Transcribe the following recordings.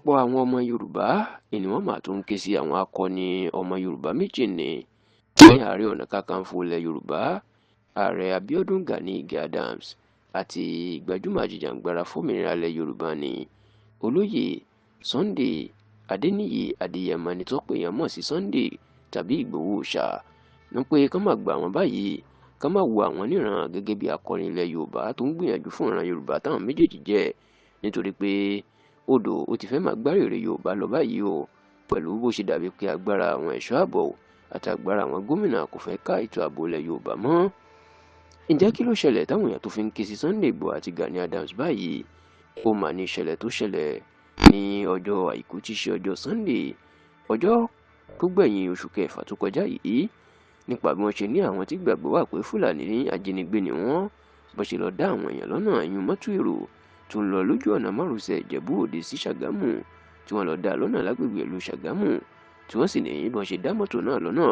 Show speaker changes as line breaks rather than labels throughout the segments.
Ọ̀pọ̀ àwọn ọmọ Yorùbá ni wọ́n máa tún ké sí àwọn akọni ọmọ Yorùbá méjì ní Ààrẹ Ọ̀nà Kakanfò ilẹ̀ Yorùbá, Ààrẹ Abíọ́dún Gani Ige Adams, àti gbajúmọ̀ ajìjàǹgbara fómìnira ilẹ̀ Yorùbá ní Olóyè Sunday Adéníyì Adéyẹmọ, ẹni tọ́pọ̀ èèyàn mọ̀ sí Sunday tàbí Ìgbòho Òòṣà, ní pé kán má gbà wọ́n báyìí, kán má wo àwọn níran gẹ́gẹ́ bí akọni ilẹ̀ Yorùbá tó ń gbìyànjú fún ìran Yorùbá táwọn méjèèjì jẹ́, nítorí pé odò ó ti fẹ́ máa gbárèrè Yorùbá lọ báyìí o, pẹ̀lú bó ṣe dàbí pé agbára àwọn ẹ̀ṣọ́ ààbò àti agbára àwọn gómìnà kò fẹ́ ká ètò ààbò ilẹ̀ Yorùbá mọ́. Ǹjẹ́ kí ló ṣẹlẹ̀ táwọn èèyàn tó fi ń ké sí Sunday Igboho àti Gani Adams báyìí? Ó mà ní ìṣẹ̀lẹ̀ tó ṣẹlẹ̀ ní ọjọ́ Àìkú tí í ṣe ọjọ́ Sunday, ọjọ́ tó gbẹ̀yìn oṣù kẹfà tó kọjá yìí, nípa bí wọ́n ṣe ní àwọn tí gbàgbọ́ wà pé Fúlàní ajínigbé ni wọ́n, bó ṣe lọ dá àwọn èèyàn lọ́nà ẹ̀yìn mọ́tò èrò tó ń lọ lójú ọ̀nà márosẹ̀ Ìjẹ̀bú Òde sí Ṣàgámù, tí wọ́n lọ dá lọ́nà lágbègbè ìlú Ṣàgámù, tí wọ́n sì ní bí wọ́n ṣe dá mọ́tò náà lọ́nà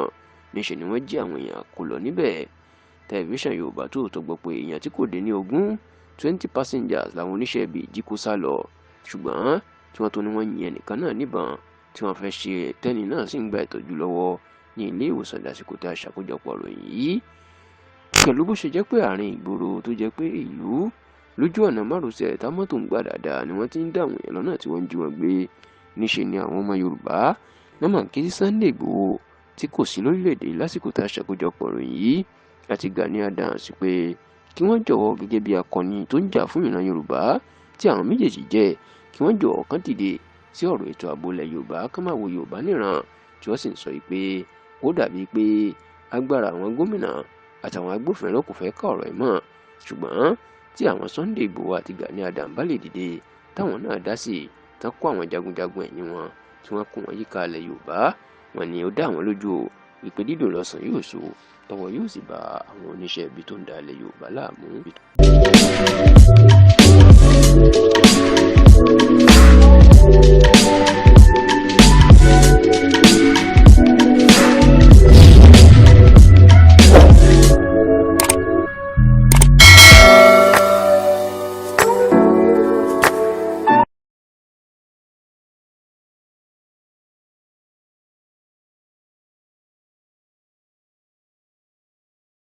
níṣẹ́ ni wọ́n jí àwọn èèyàn kó lọ níbẹ̀. Tẹlifíṣàn Yorùbá tó tó gbọ́ pé èèyàn tí kò dé ní 20, 20 passengers làwọn oníṣẹ́ ibi jí kó sá lọ, ṣùgbọ́n tí wọ́n tó ní wọ́n yin ẹnìkan náà níbọn tí wọ́n fẹ́ ṣe, tẹ́ni náà sì ń gba ìtọ́jú lọ́wọ́ ní ilé ìwòsàn lásìkò tí a ṣàkójọpọ̀ ròyìn yìí. Pẹ̀lú bó ṣe jẹ́ pé àárín ìgboro tó jẹ́ pé ìlú lójú ọ̀nà márosẹ̀ tá mọ́tò ń gbà dáadáa ni wọ́n ti ń dá àwọn èèyàn lọ́nà tí wọ́n ń jí wọn gbé, níṣe ni àwọn ọmọ Yorùbá náà máa ń ké sí Sunday Igboho tí kò sí lórílẹ̀‐èdè lásìkò tá a ṣàkójọpọ̀ ròyìn yìí àti Gani Adams pé kí wọ́n jọ̀wọ́, gẹ́gẹ́ bí akọni tó ń jà fún ìran Yorùbá tí àwọn méjèèjì jẹ́, kí wọ́n jọ̀wọ́ kán dìde sí ọ̀rọ̀ ètò ààbò ilẹ̀ Yorùbá, kán má wo Yorùbá níran, tí wọ́n sì ń sọ pé ó dàbí pé agbára àwọn gómìnà àtàwọn agbófinró kò fẹ́ ká ọ̀rọ̀ ẹ̀ mọ́, ṣùgbọ́n tí àwọn Sunday Igboho àti Gani Adams bá lè dìde, táwọn náà dá sí i, tán kó àwọn jagunjagun ẹ̀yìn wọn tí wọ́n kó wọn yíká ilẹ̀ Yorùbá, wọn ni ó dá àwọn lójú o ìpè dídùn lọ́sàn yóò so, tọwọ́ yóò sì bá àwọn oníṣẹ́ ibi tó ń da ilẹ̀ Yorùbá láàmú.